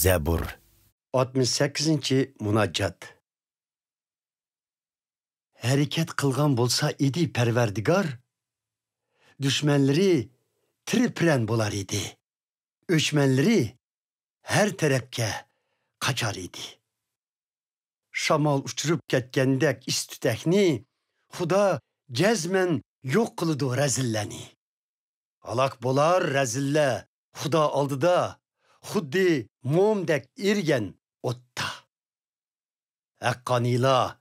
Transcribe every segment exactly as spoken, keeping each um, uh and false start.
زەبۇر. ئاتمىش سەككىزىنچى مۇناجات. ھەرىكەت قىلغان بولسا ئىدى پەرۋەردىگار، دۈشمەنلىرى تىرىپرەن بولار ئىدى. ئۆچمەنلىرى ھەر تەرەپكە قاچار ئىدى. شامال ئۇچۇرۇپ كەتكەندەك ئىس-تۈتەكنى خۇدا جەزمەن يوق قىلىدۇ رەزىللەرنى. ھالاك بولار رەزىللەر خۇدا ئالدىدا، خۇددى مومدەك ئېرىگەن ئوتتا. ھەققانىيلار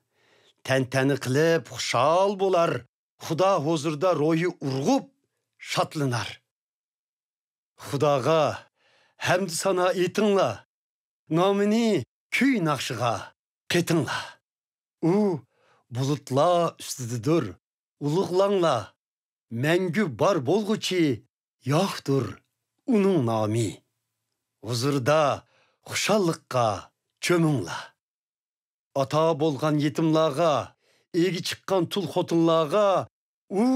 تەنتەنە قىلىپ خۇشال بولار، خۇدا ھۇزۇرىدا روھى ئۇرغۇپ شادلىنار. خۇداغا ھەمدۇ سانا ئېيتىڭلار، نامىنى كۈي ناخشىغا قېتىڭلار. ئۇ بۇلۇتلار ئۈستىدىدۇر، ئۇلۇغلاڭلار، مەڭگۈ بار بولغۇچى ياھدۇر ئۇنىڭ نامى. ھۇزۇرىدا خۇشاللىققا چۆمۈڭلار. ئاتا بولغان يېتىملارغا، ئىگە چىققان تۇل خوتۇنلارغا ئۇ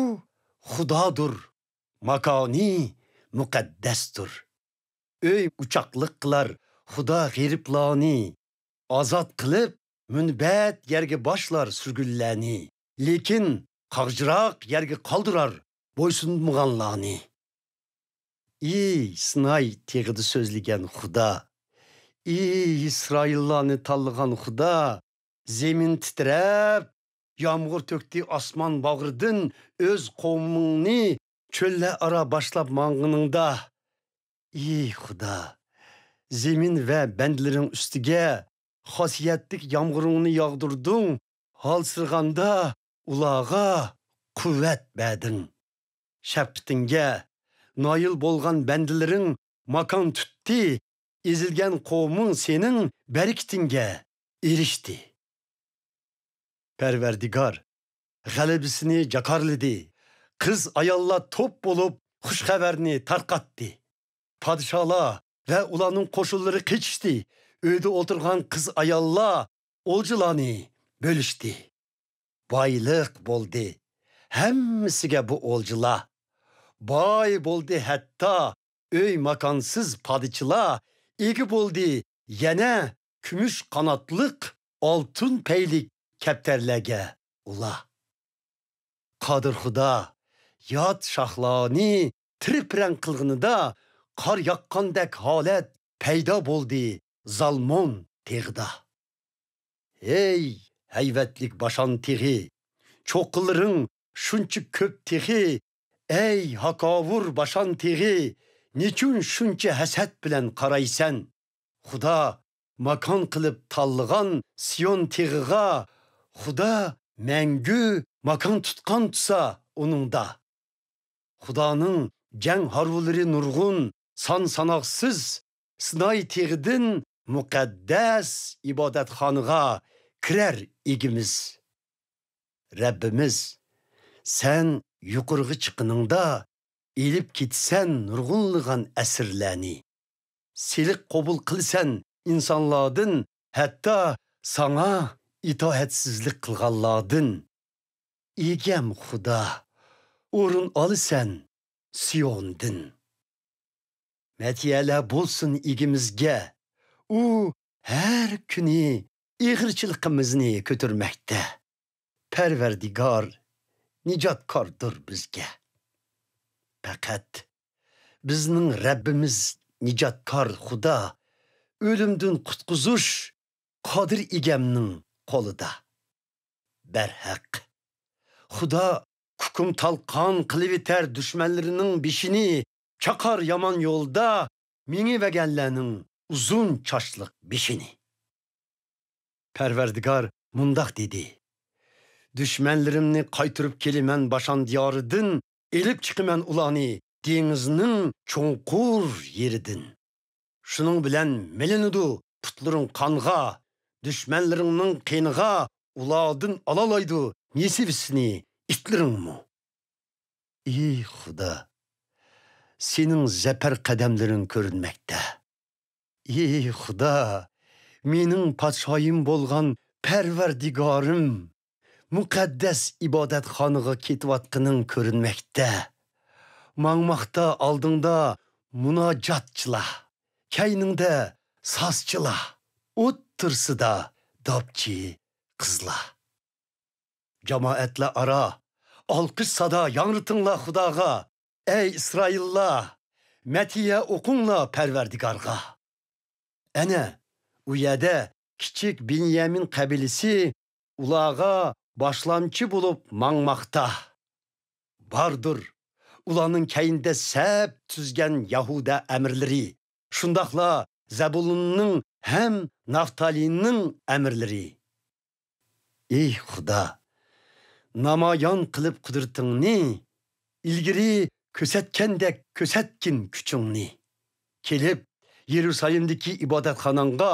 خۇدادۇر، ماكانى مۇقەددەستۇر. ئۆي ئوچاقلىق قىلار خۇدا غېرىبلارنى، ئازاد قىلىپ مۇنبەت يەرگە باشلار سۈرگۈنلەرنى، لېكىن قاغجىراق يەرگە قالدۇرار بويسۇنمىغانلارنى. ئى سىناي تېغىدا سۆزلىگەن خۇدا، ئى ئىسرائىللارنى تاللىغان خۇدا، زېمىن تىترەپ، يامغۇر تۆكتى ئاسمان باغرىدىن، ئۆز قوۋمۇڭنى چۆللەر ئارا باشلاپ ماڭغىنىڭدا، ئى خۇدا، زېمىن ۋە بەندىلىرىڭ ئۈستىگە خاسىيەتلىك يامغۇرۇڭنى ياغدۇردۇڭ، ھالسىرىغاندا ئۇلارغا قۇۋۋەت بەردىڭ. شەپقىتىڭگە نايىل بولغان بەندىلىرىڭ ماكان تۇتتى، ئېزىلگەن قوۋمۇڭ سېنىڭ بەرىكىتىڭگە ئېرىشتى. پەرۋەردىگار غەلىبىسىنى جاكارلىدى، قىز-ئاياللار توپ بولۇپ خۇش خەۋەرنى تارقاتتى. پادىشاھلار ۋە ئۇلارنىڭ قوشۇنلىرى قېچىشتى، ئۆيدە ئولتۇرغان قىز-ئاياللار ئولجىلارنى بۆلۈشتى. بايلىق بولدى ھەممىسىگە بۇ ئولجىلار. باي بولدى ھەتتا ئۆي ماكانسىز پادىچىلار، ئىگە بولدى يەنە كۈمۈش قاناتلىق، ئالتۇن پەيلىك كەپتەرلەرگە ئۇلار. قادىر خۇدا يات شاخلارنى تىرىپرەڭ قىلغىنىدا، قار ياغقاندەك ھالەت پەيدا بولدى زالمون تېغىدا. ھەي، ھەيۋەتلىك باشان تېغى! چوققىلىرىڭ شۇنچە كۆپ تېخى! ئەي، ھاكاۋۇر باشان تېغى! نېچۈن شۇنچە ھەسەت بىلەن قارايسەن؟ خۇدا ماكان قىلىپ تاللىغان سىيون تېغىغا، خۇدا مەڭگۈ ماكان تۇتقان تۇرسا ئۇنىڭدا. خۇدانىڭ جەڭ ھارۋىلىرى نۇرغۇن، سان-ساناقسىز، سىناي تېغىدىن مۇقەددەس ئىبادەتخانىغا كىرەر ئىگىمىز. رەببىمىز، سەن يۇقىرىغا چىققىنىڭدا، ئېلىپ كېتىسەن نۇرغۇنلىغان ئەسىرلەرنى. سېلىق قوبۇل قىلىسەن ئىنسانلاردىن، ھەتتا ساڭا ئىتائەتسىزلىك قىلغانلاردىن. ئىگەم خۇدا، ئورۇن ئالىسەن سىيوندىن. مەدھىيەلەر بولسۇن ئىگىمىزگە، ئۇ ھەر كۈنى ئېغىرچىلىقىمىزنى كۆتۈرمەكتە. پەرۋەردىگار نىجاتكاردۇر بىزگە. پەقەت بىزنىڭ رەببىمىز نىجاتكار خۇدا، ئۆلۈمدىن قۇتقۇزۇش قادىر ئىگەمنىڭ قولىدا. بەرھەق، خۇدا كۇكۇم تالقان قىلىۋېتەر دۈشمەنلىرىنىڭ بېشىنى، چاقار يامان يولدا مېڭىۋەگەنلەرنىڭ ئۇزۇن چاچلىق بېشىنى. پەرۋەردىگار مۇنداق دېدى: دۈشمەنلىرىمنى قايتۇرۇپ كېلىمەن باشان دىيارىدىن، ئېلىپ چىقىمەن ئۇلارنى دېڭىزنىڭ چوڭقۇر يېرىدىن. شۇنىڭ بىلەن مىلىنىدۇ پۇتلىرىڭ قانغا، دۈشمەنلىرىڭنىڭ قېنىغا ئۇلاردىن ئالالايدۇ نېسىۋىسىنى ئىتلىرىڭمۇ. ئى خۇدا، سېنىڭ زەپەر قەدەملىرىڭ كۆرۈنمەكتە. ئى خۇدا، مېنىڭ پادىشاھىم بولغان پەرۋەردىگارىم، مۇقەددەس ئىبادەتخانىغا كېتىۋاتقىنىڭ كۆرۈنمەكتە. ماڭماقتا ئالدىڭدا مۇناجاتچىلار، كەينىڭدە سازچىلار، ئوتتۇرىسىدا داپچى قىزلار. جامائەتلەر ئارا ئالقىش سادا ياڭرىتىڭلار خۇداغا، ئەي ئىسرائىللار، مەتھىيە ئوقۇڭلار پەرۋەردىگارغا. ئەنە، ئۇ يەردە كىچىك بېنيامىن قەبىلىسى ئۇلارغا باشلامچى بولۇپ ماڭماقتا. باردۇر، ئۇلارنىڭ كەينىدە سەپ تۈزگەن يەھۇدە ئەمىرلىرى، شۇنداقلا زەبۇلۇننىڭ ھەم نافتالىنىڭ ئەمىرلىرى. ئېي خۇدا، نامايان قىلىپ قۇدرىتىڭنى، ئىلگىرى كۆرسەتكەندەك كۆرسەتكىن كۈچۈڭنى. كېلىپ، يېرۇسالىمدىكى ئىبادەتخاناڭغا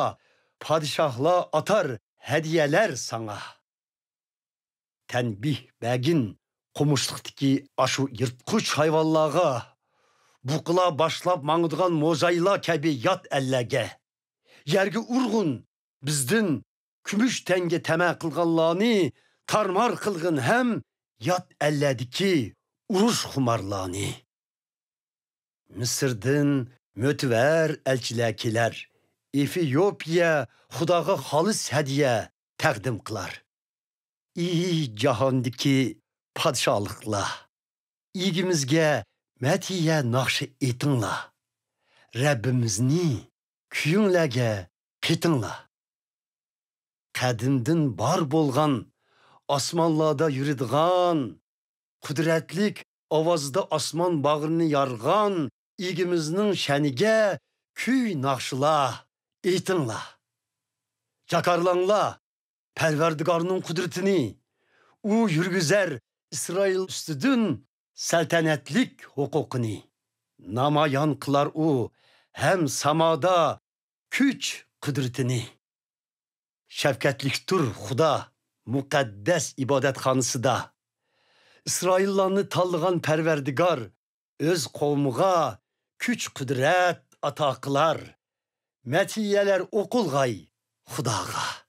پادىشاھلار ئاتار ھەدىيەلەر ساڭا. تەنبىھ بەرگىن قومۇشلۇقتىكى ئاشۇ يىرتقۇچ ھايۋانلارغا، بۇقىلار باشلاپ ماڭىدىغان موزايلار كەبى يات ئەللەرگە. يەرگە ئۇرغۇن بىزدىن كۈمۈش تەڭگە تەمە قىلغانلارنى، تارمار قىلغىن ھەم يات ئەللەردىكى ئۇرۇش خۇمارلارنى. مىسىردىن مۆتىۋەر ئەلچىلەر كېلەر، ئېفىيوپىيە خۇداغا خالىس ھەدىيە تەقدىم قىلار. ئى جاھاندىكى پادىشاھلىقلار، ئىگىمىزگە مەدھىيە ناخشا ئېيتىڭلار، رەببىمىزنى كۈيۈڭلەرگە قېتىڭلار. قەدىمدىن بار بولغان، ئاسمانلاردا يۈرىدىغان، قۇدرەتلىك ئاۋازدا ئاسمان باغرىنى يارغان ئىگىمىزنىڭ شەنىگە كۈي ناخشىلار ئېيتىڭلار. جاكارلاڭلار پەرۋەردىگارنىڭ قۇدرىتىنى، ئۇ يۈرگۈزەر ئىسرائىل ئۈستىدىن سەلتەنەتلىك ھوقۇقىنى. نامايان قىلار ئۇ ھەم سامادا كۈچ قۇدرىتىنى. شەپقەتلىكتۇر خۇدا مۇقەددەس ئىبادەتخانىسىدا. ئىسرائىللارنى تاللىغان پەرۋەردىگار ئۆز قوۋمىغا كۈچ قۇدرەت ئاتا قىلار. مەدھىيەلەر ئوقۇلغاي خۇداغا.